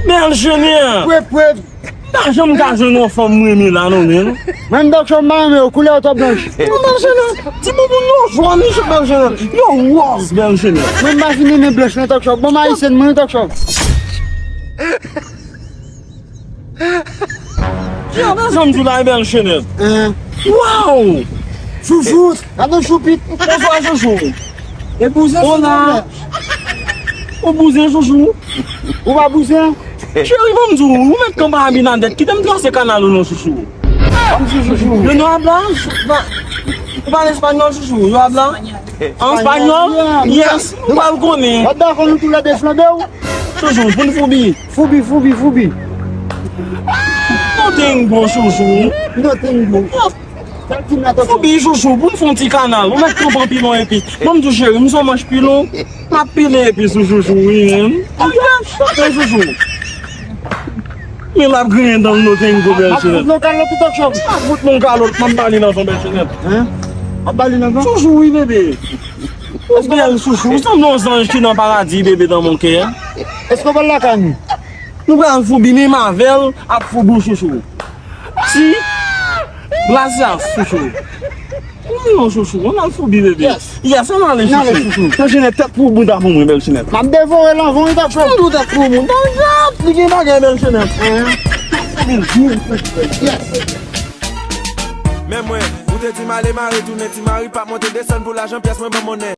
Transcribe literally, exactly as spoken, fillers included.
Bèl Jenè! Pwep, pwep! M pa janm ka jwenn yon fanm m renmen la non, menm. Menm Dòk Chòm m pa renmen yo, koulè yo twò blanch. Non, Bèl Jenè, ti bouboun yo jòn, wi, Bèl Jenè. Yo wòz, Bèl Jenè. Mwen m pa fin renmen blanch non, Dòk Chòm. Bon, m ayisyèn, mwen, Dòk Chòm. Ki anpè zanm di w la, Bèl Jenè? Hein? Waw! Chouchou! Gade yon choupit! Bonswa, chouchou! E bouzen sou la! Ou bouzen, chouchou? Ou pa bouzen? Cheri, ban m di w, ou mèt kanpe a Abinadèt, kite m trase kanal ou non, chouchou. Ban m di w, chouchou. Yo no habla? Ou pale espanyòl, chouchou? Yo habla? An espanyòl? Yes, ou pral konnen. W ap dakò nou toulède flanbe w? Chouchou, pou n foubi. Foubi, foubi, foubi. No tengo, chouchou. No tengo. Foubi, chouchou, pou n fè yon ti kanal. Ou mèt kanpe anpil yon epis. Ban m di w, cheri, m se yon manch pilon. M ap pile epis ou, chouchou, wi, menm. Tanpri, chouchou. Men l ap griyen dan l, no tengo, Bèl Jenè. M ap fout non kalòt tout Dòk Chòm. M ap fout non kalòt, m ap ba li nan van, Bèl Jenè. Hein? M ap ba li nan van? Chouchou, wi, bebe. Ou bèl, chouchou. Ou sanble yon zanj ki nan paradi, bebe, dans mon cœur. Èske w pral lakay nou? Nou pral foubi, menm avè l ap foubi w, chouchou. Ti gracias, chouchou. Non, non, chouchou, ann al foubi, bebe. Yes. Yes, ann ale, chouchou. Ann ale, chouchou. Bèl Jenè, tèt pou bout avè mwen, Bèl Jenè. M ap devore l anvan w, Dòk Chòm. Tout tèt pou bout. Bon, jap, li gen bagay, Bèl Jenè. Hein? Tèt pou bout. Yes. Men mwen, ou te di m ale mare tounen, ti mari p ap monte desann pou lajan pyès mwen ban monnen.